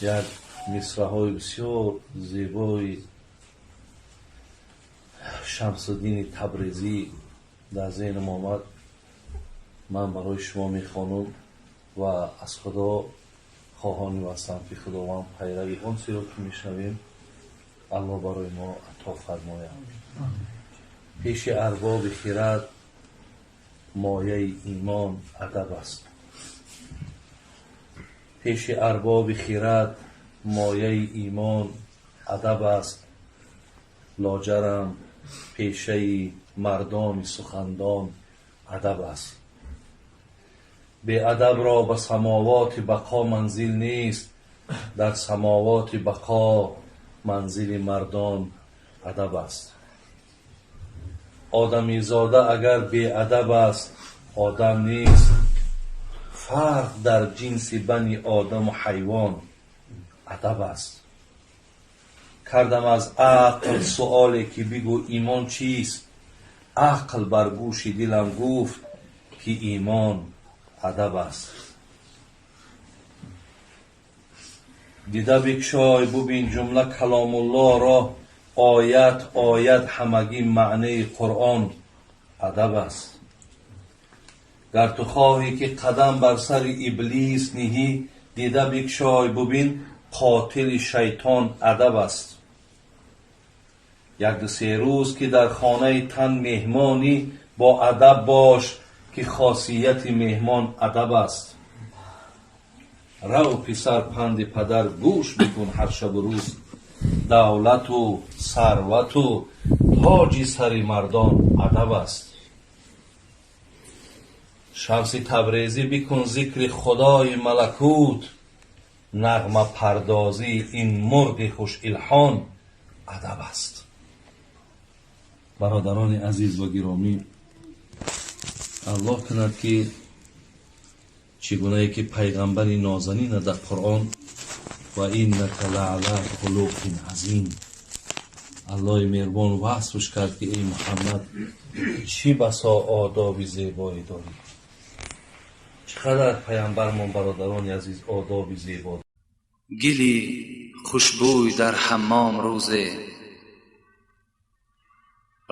Як мисраҳои бисёр зебои Шамсуддини Табрезӣ дар зеҳнам омад. Ман барои шумо мехонам ва аз Худо хоҳоним ҳастам, ки Худованд пайрави он чиро, ки мешунавем, Аллоҳ барои мо ато фармояд. Пеши арбоби хирад мояи имон адаб аст. Пеши арбоби хирад мояи имон адаб аст, лоҷарам пешаи мардони сухандон адаб аст. Беадабро ба самовоти бақо манзил нест, дар самовоти бақо манзили мардон адаб аст. Одамизода агар беадаб аст, одам нест. Фарқ дар ҷинси бани одаму ҳайвон адаб аст. Кардам аз ақл суоле, ки бигӯ, имон чист? Ақл бар гӯши дилам гуфт, ки имон адаб аст. Дида бикшой, бубин ҷумла каломуллоҳро, оят оят ҳамагӣ маънеи Қуръон адаб аст. Гар ту хоҳӣ, ки қадам бар сари иблис ниҳӣ, дида бикшой, бубин, қотили шайтон адаб аст. Як ду се рӯз, ки дар хонаи тан меҳмонӣ, бо адаб бош, ки хосияти меҳмон адаб аст. Рав, писар, панди падар гӯш бикун ҳар шабу рӯз, давлату сарвату тоҷи сари мардон адаб аст. Шамси Табрезӣ, бикун зикри Худои малакут, нағмапардозии ин мурғи хушилҳон адаб аст. Бародарони азиз ва гиромӣ, Аллоҳ кунад, ки чӣ гунае ки пайғамбари нозанина дар Қуръон «ва иннака лаъала хулуқин азим» Аллоҳи меҳрубон васфш кард, ки эй Муҳаммад, чӣ басо одоби зебое дорӣ. Чӣ қадар паямбармон, бародарони азиз, одоби зебо. Гили хушбӯй дар ҳаммом рӯзе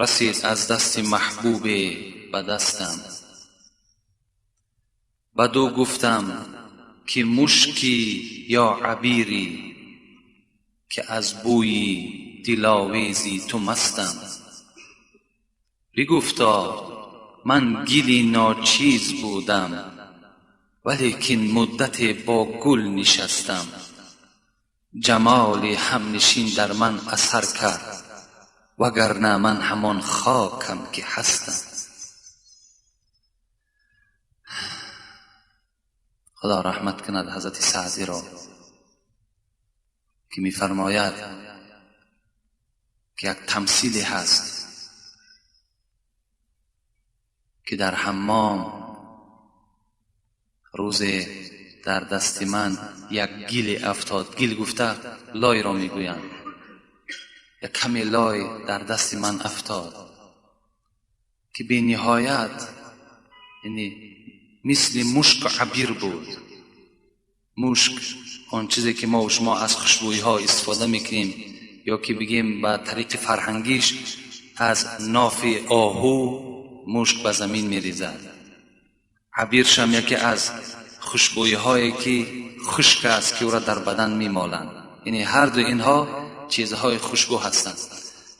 расид аз дасти маҳбубе ба дастам. Бадӯ гуфтам, ки мушкӣ ё абирӣ, ки аз бӯи диловези ту мастам? Бигуфто: ман гили ночиз будам, валекин муддате бо гул нишастам. Ҷамоли ҳамнишин дар ман асар кард, вагарна ман ҳамон хокам, ки ҳастам. Худо раҳмат кунад ҳазрати Саъдиро, ки мефармояд, ки як тамсиле ҳаст, ки дар ҳаммом рӯзе дар дасти ман як гиле афтод. Гил гуфта лойро мегӯянд. Як каме лой дар дасти ман афтод, ки бениҳоят, яъне мисли мушку абир буд. Мушк он чизе, ки мо шумо аз хушбӯиҳо истифода мекунем, ё ки бигем ба тариқи фарҳангиш, аз нофи оҳу мушк ба замин мерезад. Абиршам яке аз хушбӯиҳое, ки хушк аст, ки ӯро дар бадан мемоланд. Яъне ҳарду инҳо чизҳои хушбӯ ҳастанд.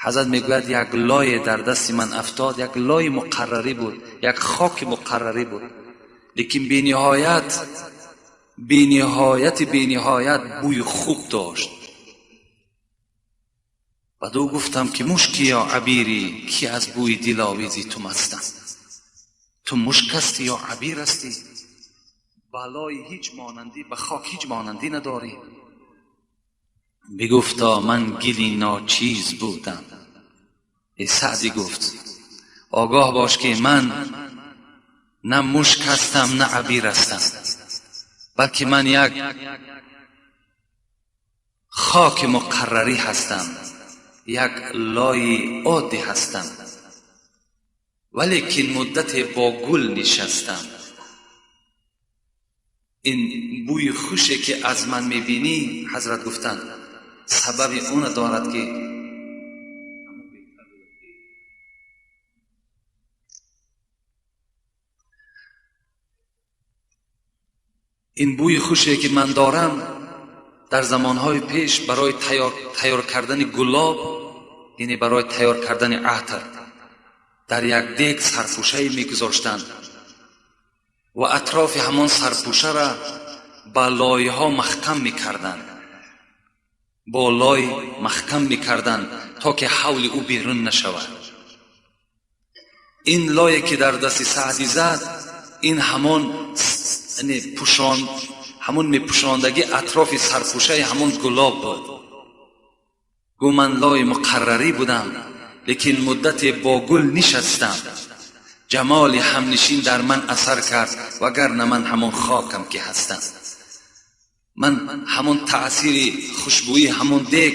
Ҳазрат мегӯяд, як лое дар дасти ман афтод, як лои муқаррарӣ буд, як хоки муқаррарӣ буд, лекин бениҳоят, бениҳояти бениҳоят бӯи хуб дошт. Бадӯ гуфтам, ки мушки ё абирӣ, ки аз бӯи диловези ту мастам? Ту мушк ҳастӣ ё абир ҳастӣ? Балои ҳеҷ монандӣ, ба хок ҳеҷ монандӣ надорӣ. Бигуфто: ман гили ночиз будам. Эй Саъдӣ, гуфт, огоҳ бош, ки ман на мушк ҳастам, на абир ҳастам, балки ман як хоки муқаррарӣ ҳастам, як лои оддӣ ҳастам, валекин муддате бо гул нишастам. Ин бӯи хуше ки аз ман мебинӣ, ҳазрат гуфтанд, сабаби она дорад ки ин бӯи хуше ки ман дорам дар замонҳои пеш барои тайёр кардани гулоб, яъне барои тайёр кардани атр, дар як дег сарпӯшае мегузоштанд ва атрофи ҳамон сарпӯшаро ба лойҳо маҳкам мекарданд, бо лой маҳкам мекарданд то ки ҳавли ӯ берун нашавад. Ин лое ки дар дасти Саъдӣ зад, ин ҳамон пӯшон, ҳамон мепӯшондагӣ атрофи сарпӯшаи ҳамон гулоб буд. Гӯ ман лои муқаррарӣ будам, лекин муддате бо гул нишастам, ҷамоли ҳамнишин дар ман асар кард, вагарна ман ҳамон хокам ки ҳастам. Ман ҳамон таъсири хушбӯии ҳамон дег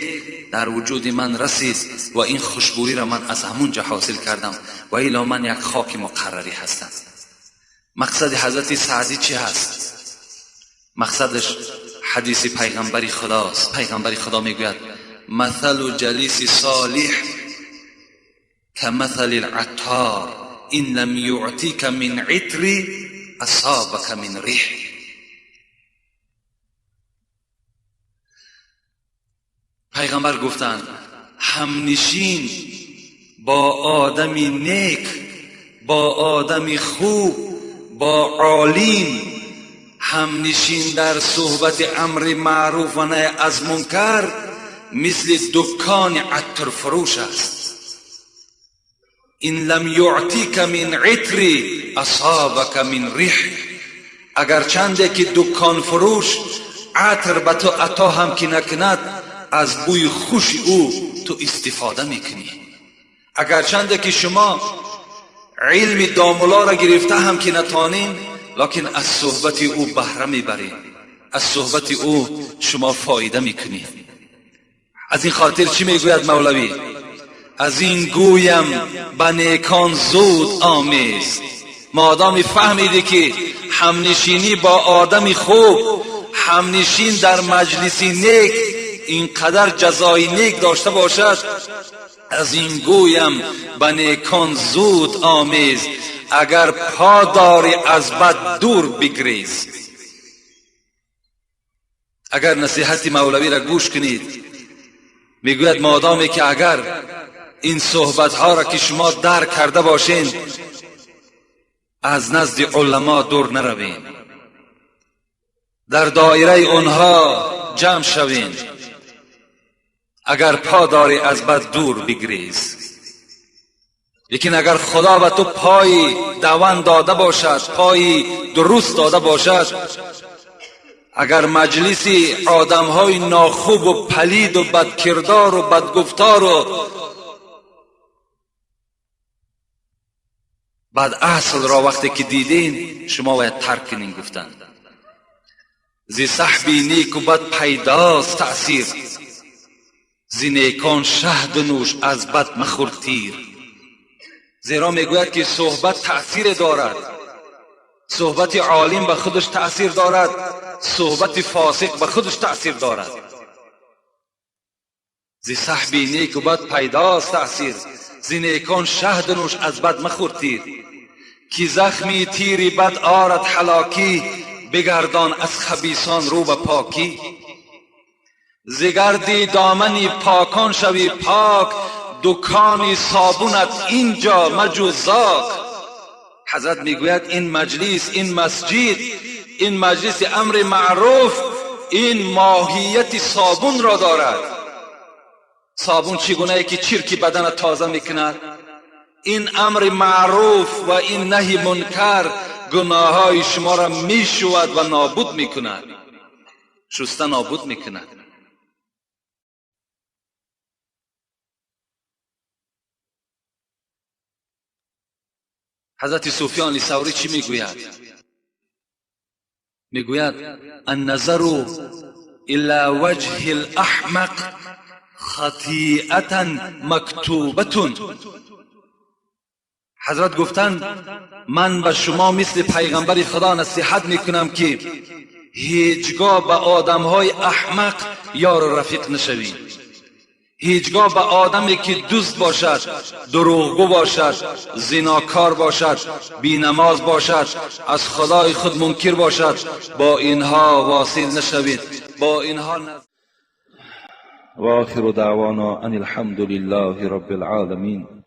дар вуҷуди ман расид ва ин хушбӯиро ман аз ҳамон ҷо ҳосил кардам, ва ило ман як хоки муқаррарӣ ҳастам. Мақсади ҳазрати Саъдӣ чӣ ҳаст? Мақсадаш ҳадиси пайғамбари худост. Пайғамбари худо мегӯяд: مثل جلیس صالح كمثل العطار إن لم يعطيك من عطر أصابك من ريح. پیغمبر گفتند همنشین با آدمی نیک، با آدمی خوب، با عالم، همنشین در صحبت امر معروف و نهی از منکر مثل دکان عطر فروش است. این لم یعطیک من عطر اصابک من ریح. اگر چنده که دکان فروش عطر به تو عطا هم که نکند، از بوی خوش او تو استفاده میکنی. اگر چنده که شما علم داملا را گرفته هم که نتانین، لکن از صحبت او بهره میبرین، از صحبت او شما فایده میکنید. از این خاطر چی میگوید مولوی؟ از این گویم به نیکان زود آمیز. مادامی فهمیدی که همنشینی با آدمی خوب، همنشین در مجلسی نیک اینقدر جزای نیک داشته باشد، از این گویم به نیکان زود آمیز، اگر پا داری از بد دور بگریز. اگر نصیحت مولوی را گوش کنید، میگوید مادامی که اگر این صحبت ها را که شما درک کرده باشین، از نزد علما دور نروین، در دایره اونها جمع شوین، اگر پا داری از بد دور بگریز. لیکن اگر خدا به تو پای دوان داده باشد، پای درست داده باشد، اگر مجلسی آدمهای ناخوب و پلید و بدکردار و بدگفتار و بد اصل را وقتی که دیدین، شما باید ترک کنین. گفتند زی صحبی نیک و بد پیداست تأثیر، زی نیکان شهد نوش از بد مخور تیر. زیرا میگوید که صحبت تأثیر دارد، صحبت عالم به خودش تأثیر دارد، صحبت فاسق به خودش تأثیر دارد. زی صحبی نیک و بد پیداست تأثیر، زی نیکان شهد نوش از بد مخور تیر. کی زخمی تیری بد آرد هلاکی، بگردان از خبیثان رو به پاکی. زگردی دامنی پاکان شوی پاک، دکانی صابونت اینجا مجو زاک. حضرت میگوید این مجلس، این مسجد، این مجلس امر معروف، این ماهیت صابون را دارد. صابون چگونه ای که چرکی بدن تازه میکند، این امر معروف و این نهی منکر گناههای شما را میشود و نابود میکند، شسته نابود میکند. حضرت سفیان ثوری چی میگوید؟ میگوید النظر الى وجه الاحمق خطیئة مکتوبة. حضرت گفتند من به شما مثل پیغمبر خدا نصیحت میکنم که Ҳеҷгоҳ ба одамҳои аҳмақ ёру рафиқ нашавед. Ҳеҷгоҳ ба одаме ки дузд бошад, дурӯғгӯ бошад, зинокор бошад, бенамоз бошад, аз Худои худ мункир бошад, бо инҳо восил нашавед, бо инҳо. وآخر دعوانا أن الحمد لله رب العالمين.